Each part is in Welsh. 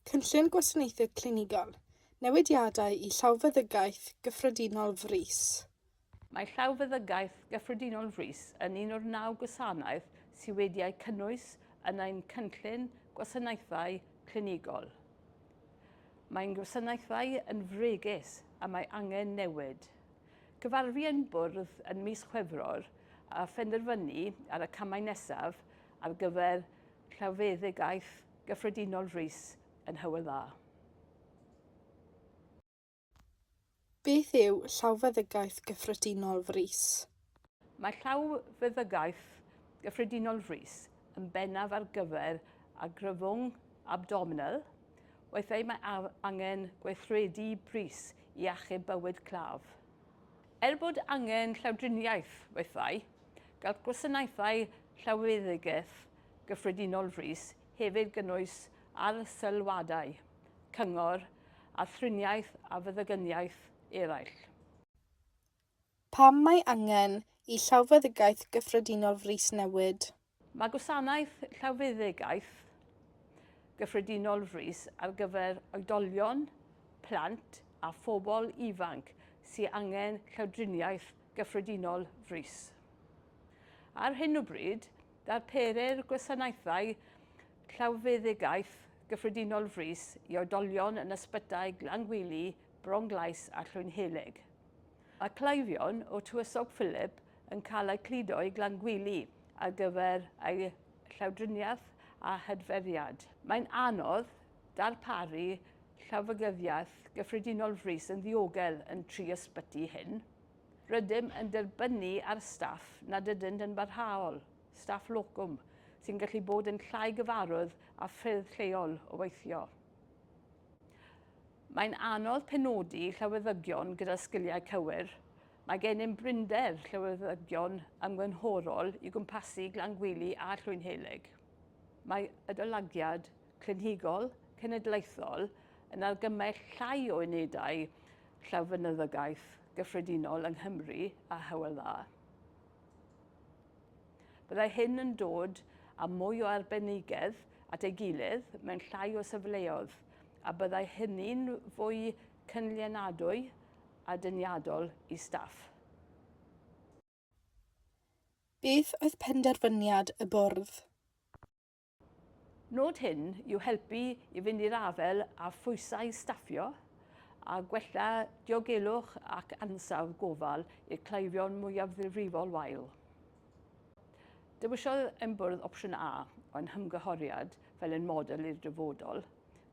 Cynllun Gwasanaethau Clinigol, Newidiadau i Llawfeddygaeth Gyffredinol Frys. Mae Llawfeddygaeth Gyffredinol Frys yn un o'r naw gwasanaeth sydd wedi eu cynnwys yn ein Cynllun Gwasanaethau Clinigol. Mae'n gwasanaethau yn fregus a mae angen newid. Cyfarfu ein bwrdd yn mis Chwefror a phenderfynu ar y camau nesaf ar gyfer Llawfeddygaeth Gyffredinol Frys yn Hywel Dda. Beth yw Llawfeddygaeth Gyffredinol Frys? Mae Llawfeddygaeth Gyffredinol Frys yn bennaf ar gyfer argyfwng abdominal, weithiau mae angen gweithredu brys i achub bywyd claf. Er bod angen llawdriniaeth weithiau, gall gwasanaethau llawfeddygaeth gyffredinol frys hefyd gynnwys arsylwadau, cyngor a thriniaeth a feddygyniaeth eraill. Pam mae angen i llawfeddygaeth gyffredinol frys newid? Mae gwasanaeth llawfeddygaeth gyffredinol frys ar gyfer oedolion, plant a phobl ifanc sydd angen llawdriniaeth gyffredinol frys. Ar hyn o bryd, Darperir gwasanaethau llawfeddygaeth gyffredinol frys i oedolion yn ysbytai Glangwili, Bronglais a Llwynhelyg. Mae cleifion o Tywysog Philip yn cael eu cludo i Glangwili ar gyfer eu llawdriniaeth a hydferiad. Mae'n anodd darparu llawfeddygaeth gyffredinol frys yn ddiogel yn tri ysbyty hyn. Rydym yn derbynnu ar staff nad ydynt yn barhaol, staff locwm, sy'n gallu bod yn llai gyfarwydd â ffyrdd lleol o weithio. Mae'n anodd penodi llawfeddygion gyda'r sgiliau cywir. Mae gennym brinder llawfeddygion ymgynghorol i gwmpasu Glangwili a Llwynhelyg. Mae adolygiad clinigol cenedlaethol yn argymell llai o unedau llawfeddygaeth gyffredinol yng Nghymru a Hywel Dda. Byddai hyn yn dod â mwy o arbenigedd at ei gilydd mewn llai o safleoedd a byddai hynny'n fwy cynlianadwy a deniadol i staff. Beth oedd penderfyniad y bwrdd? Nod hyn yw helpu i fynd i'r afael â phwysau staffio a gwella diogelwch ac ansawdd gofal i'r cleifion mwyaf ddifrifol wael. Dewisodd ein bwrdd opsiwn A o'n hymgynghoriad fel ein model i'r dyfodol,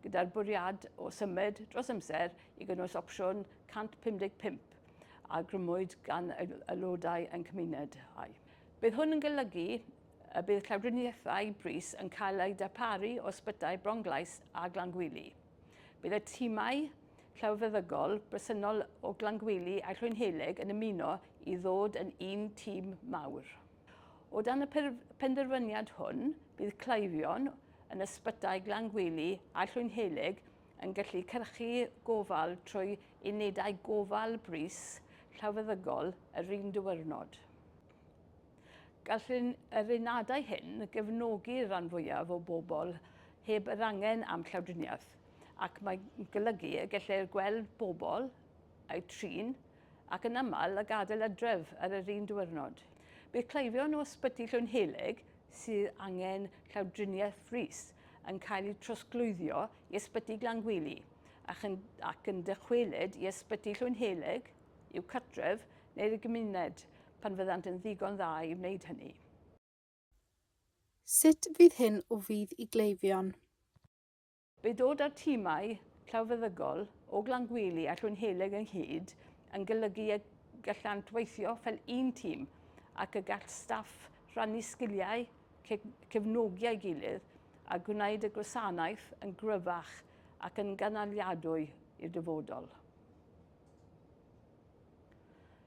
gyda'r bwriad o symud dros amser i gynnwys opsiwn 155 a grymwyd gan aelodau ein cymuned. Bydd hwn yn golygu y bydd llawdriniaethau brys yn cael eu darparu o ysbytai Bronglais a Glangwili. Bydd y timau llawfeddygol bresennol o Glangwili a Llwynhelyg yn ymuno i ddod yn un tîm mawr. O dan y penderfyniad hwn, bydd cleifion yn ysbytai Glangwili a Llwynhelyg yn gallu cyrchu gofal trwy unedau gofal brys llawfeddygol yr un diwrnod. Gall yr unedau hyn gefnogi'r rhan fwyaf o bobl heb yr angen am llawdriniaeth, ac mae'n golygu y gellir gweld bobl, eu trin, ac yn aml y gadael adref ar yr un diwrnod. Bydd cleifion o Ysbyty Llwynhelyg sydd angen llawdriniaeth frys yn cael eu trosglwyddio i Ysbyty Glangwili ac yn, ac yn dychwelyd i Ysbyty Llwynhelyg, i'w cartref neu'r gymuned pan fyddant yn ddigon dda i wneud hynny. Sut fydd hyn o fudd i gleifion? Bydd dod â'r timau llawfeddygol o Glangwili a Llwynhelyg ynghyd yn golygu y gallant weithio fel un tîm ac y gall staff rannu sgiliau, cefnogi ei gilydd a gwneud y gwasanaeth yn gryfach ac yn gynaliadwy i'r dyfodol.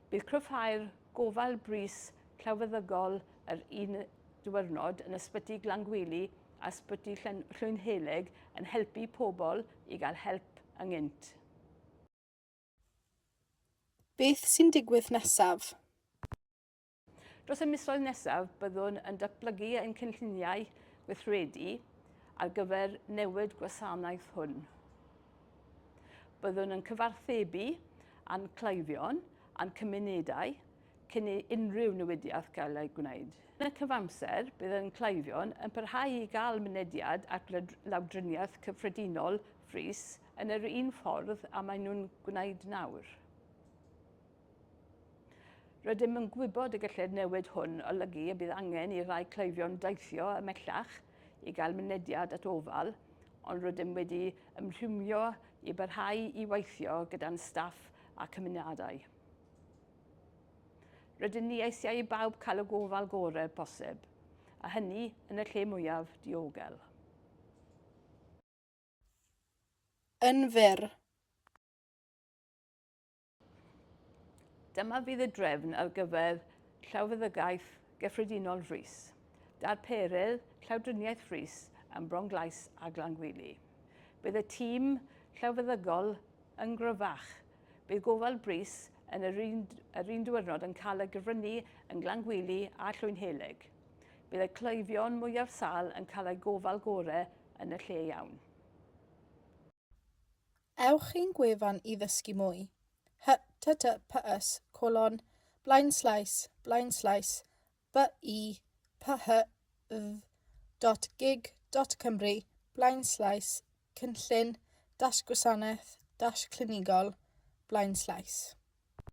Bydd cryfhau'r gofal brys llawfeddygol yr un diwrnod yn Ysbyty Glangwili a Ysbyty Llwynhelyg yn helpu pobl i gael help ynghynt. Beth sy'n digwydd nesaf? Dros y misoedd nesaf, byddwn yn datblygu ein cynlluniau gweithredu ar gyfer newid gwasanaeth hwn. Byddwn yn cyfarthebu â'n cleifion a'n cymunedau cyn i unrhyw newidiaeth gael ei gwneud. Yn y cyfamser, bydd ein cleifion yn parhau i gael mynediad at lawdriniaeth cyffredinol frys yn yr un ffordd a maen nhw'n gwneud nawr. Rydym yn gwybod y gallai'r newid hwn olygu y bydd angen i rai cleifion deithio ymhellach i gael mynediad at ofal, ond rydym wedi ymrwymio i barhau i weithio gyda'n staff a cymunedau. Rydyn ni eisiau i bawb cael y gofal gorau posib, a hynny yn y lle mwyaf diogel. Yn fyr. Dyma fydd y drefn ar gyfer llawfeddygaeth gyffredinol frys. Darperir llawdriniaeth frys ym Bronglais a Glangwili. Bydd y tîm llawfeddygol yn gryfach. Bydd gofal brys yn yr un, yr un diwrnod yn cael ei gyfrynnu yn Glangwili a Llwynhelyg. Bydd y cleifion mwyaf sâl yn cael eu gofal gorau yn y lle iawn. Ewch i'n gwefan i ddysgu mwy. https colon blaenslaes blaenslaes BIPHdd dot gig dot Cymru blaenslaes cynllun dash gwasanaeth dash clinigol blaenslaes.